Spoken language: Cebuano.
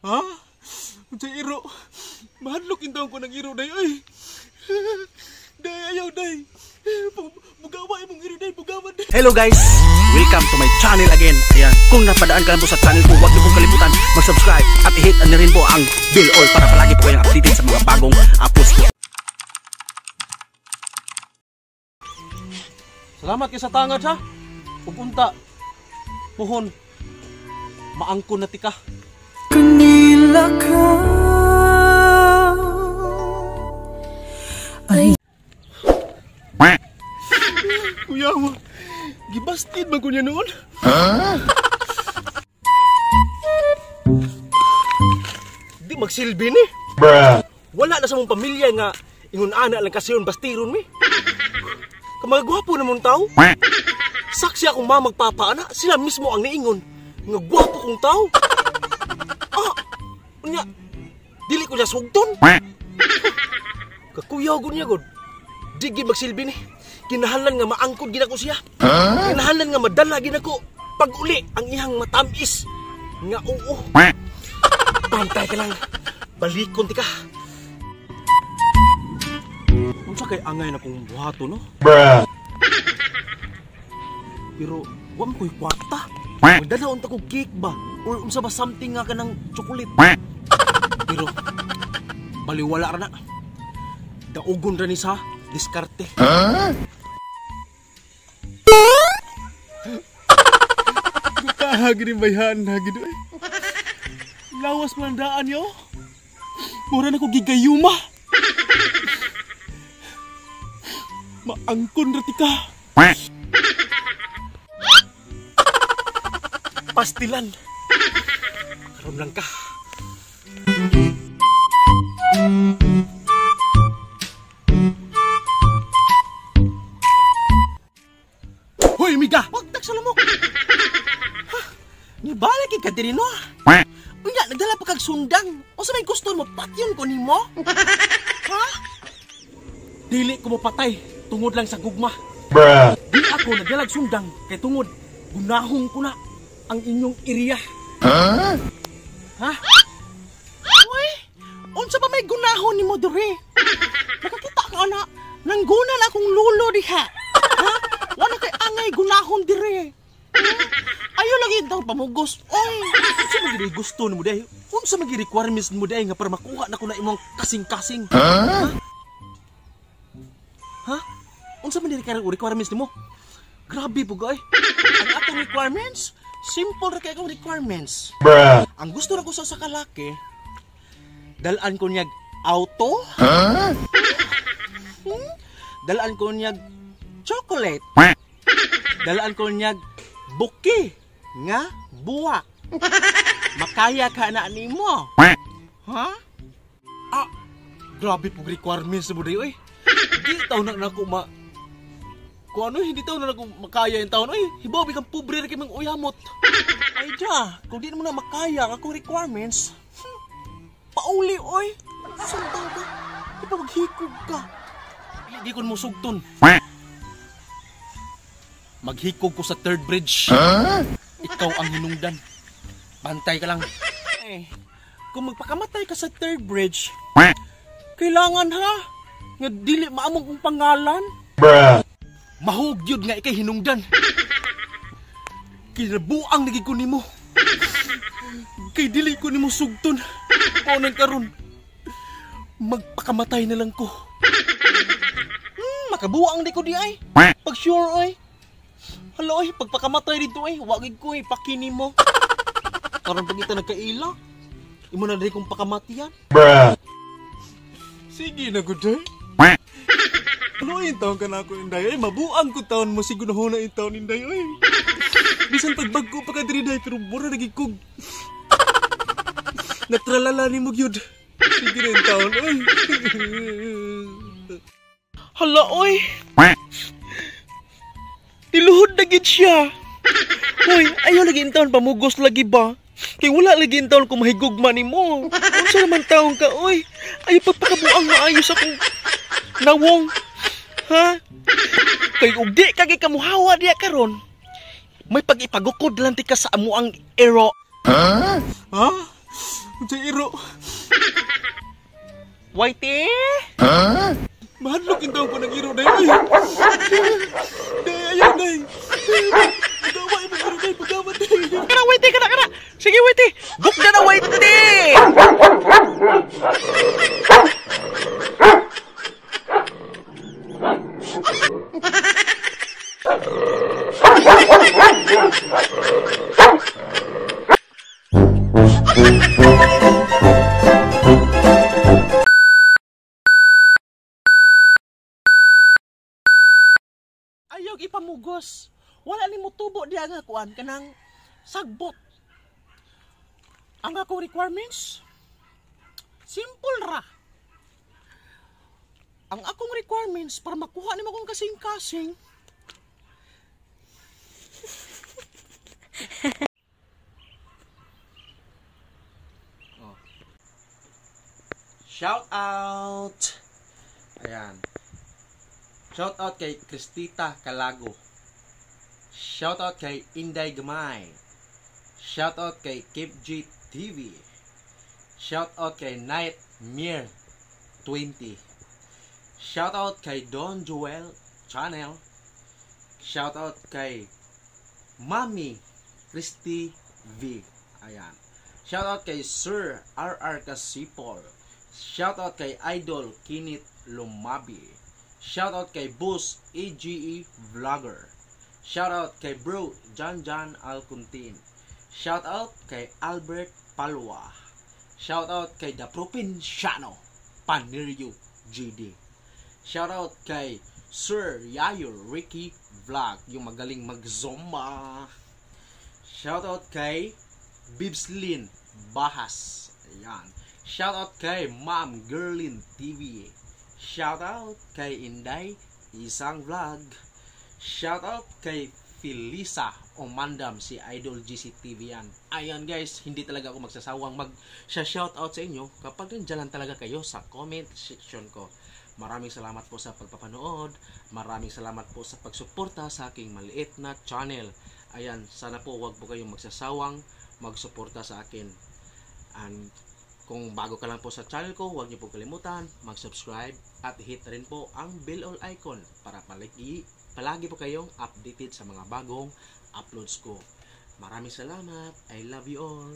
Ha? Unsa iro? Mahadlok intawon ko ng iro day oy. Day ayaw day. Bugawa imong iro day, bugawa day. Hello guys! Welcome to my channel again. Ayan, kung napadaan ka lang po sa channel ko, huwag niyo pong kalimutan mag-subscribe at i-hit na rin po ang bell all para palagi po kayong updated sa mga bagong uploads ko. Salamat kay sa tangad ha. Ug unta puhon maangkon na tika. Kanila ka. Ay. Kuya mo, gibastid ba ko niya noon? Huh? Di magsilbi ni. Bruh. Wala na sa mong pamilya nga ingon ana lang kasi yun bastiron mi. Kamagwapo na mong tao. Saksi akong mamagpapaana, sila mismo ang niingon nga gwapo kong tao. Ah, unya, dili ko niya sugton. Kakuyaw ko niya god. Di gid magsilbi ni. Kinahanglan nga maangkod gid ako siya. Huh? Kinahanglan nga madala gid ako pag-uli ang iyang matamis nga oo. Pantay ka lang. Balikon ti ka. Unsa kay angay na kong buhaton no? Bruh. Pero wa man koy kwarta. Magdala unta kog cake ba or unsa ba something nga kanang chocolate. Pero baliwala ra na. Daugon ra ni sa diskarte. Huh? Gutaha gid bayhan na gid oy. Lawas man daan yo. Mura na ko gigayuma. Maangkon ra ti ka. Pastilan. Karon lang ka. Hoy, miga! Wag sa lamok. Ha? Nibalik ka diri no? Unya, nagdala pa kag sundang. Unsa may gusto mo? Patyon ko nimo? Ha? Dili ko mopatay tungod lang sa gugma. Bruh. Di ako nagdalag sundang kay tungod gunahong ko na ang inyong iriya. Huh? Ha? Uy, unsa ba may gunahon nimo diri? Nakakita ka na, nangguna na akong lulo diha. Ha? Wala kay angay gunahon diri. Ayo lagi daw pamugos. Oy, unsa man gid gusto nimo day? Unsa man gid requirements nimo day nga para makuha na ko na imong kasing-kasing? Huh? Ha? Unsa man diri requirements nimo? Grabe po gay. Ang atong requirements, simple ra kay akong requirements. Bruh. Ang gusto ra ko sa kalaki, dalaan ko niyag auto. Huh? Hmm? Dalaan ko niyag chocolate. Dalaan ko niyag bouquet nga buwak. Makaya ka na nimo. Ha? Ah, grabe po requirements mo dayo eh. Di taon na nako ma kung ano, hindi taon na nako makaya yung taon. Oy, hibaw bikang pobre ra kay mang uyamot. Ay ja, kung di mo na makaya ang akong requirements, pauli oy. Sundang ka. Di pa maghikog ka. Di ko mo sugton. Maghikog ko sa third bridge. Huh? Ikaw ang hinungdan. Bantay ka lang. Eh, kung magpakamatay ka sa third bridge, kailangan ha nga dili maamong kong pangalan. Bruh. Mahog yun nga ikay hinungdan. Kinabuang naging ko nimo. Kay dili ko nimo sugton. O nang karon, magpakamatay na lang ko. Makabuang di ko di ay. Pag sure ay. Hala oy, pagpakamatay dito ay, wagig ko ay, pakini mo. Karon pag ita nagkaila, imo na diri kong pakamatian. Bruh. Sige na gud eh. Ano yung taon ka na ako, Inday? Ay, mabuang ko taon mo, siguro na yung taon, Inday. Ay, bisan pagbagko pa ka diri, Day, pero mura naging kog. Natralala ni mo, gyud. Sige na yung taon, oy. Hala, oy. Tiluhod na gid siya. Hoy, ayaw lagi yung taon, pamugos lagi ba? Kay wala lagi yung taon kung mahigugma ni mo. Unsa naman taon ka, oy? Ayaw pagpakabuang maayos akong nawong. Ha? Kay og di ka kamuhawa diya karon, may pag-ipagukod lang ti ka sa amuang ero. Huh? Ha? Unsa iro? Whitey? Huh? Mahadlok intawon ko ng iro, day. Ay. Day, ayaw, day. Pagawa, imong iro, day. Pagawa, day. Kana, Whitey, kana, kana. Sige, Whitey. Gukda na, Whitey. Ayaw ipamugos. Wala nimo tubo diha nga kuan kanang sagbot. Ang akong requirements simple ra. Ang akong requirements para makuha nimo akong kasing-kasing. Oh. Shout out. Ayan. Shout out kay Cristita Calago. Shout out kay Inday Gamay. Shout out kay Keep G TV. Shout out kay Nightmare 20. Shout out kay Don Joel Channel. Shout out kay Mami Christy V. Ayan. Shout out kay Sir RR Kasipol. Shout out kay Idol Kinit Lumabi. Shout out kay Boss AGE Vlogger. Shout out kay Bro John John Alcuntin. Shout out kay Albert Palwa. Shout out kay The Provinciano Panerio GD. Shout out kay Sir Yayo Ricky Vlog, yung magaling mag-zomba. Shout out kay Bibslin Bahas. Ayan. Shout out kay Ma'am Gerlin TV. Shout out kay Inday Isang Vlog. Shout out kay Felisa Omandam, si Idol GCTV yan. Ayan guys, hindi talaga ako magsasawang mag-shout out sa inyo kapag nandiyan lang talaga kayo sa comment section ko. Maraming salamat po sa pagpapanood. Maraming salamat po sa pagsuporta sa aking maliit na channel. Ayan, sana po wag po kayong magsasawang magsuporta sa akin. And kung bago ka lang po sa channel ko, huwag niyo po kalimutan mag-subscribe at hit rin po ang bell all icon para palagi po kayong updated sa mga bagong uploads ko. Maraming salamat. I love you all.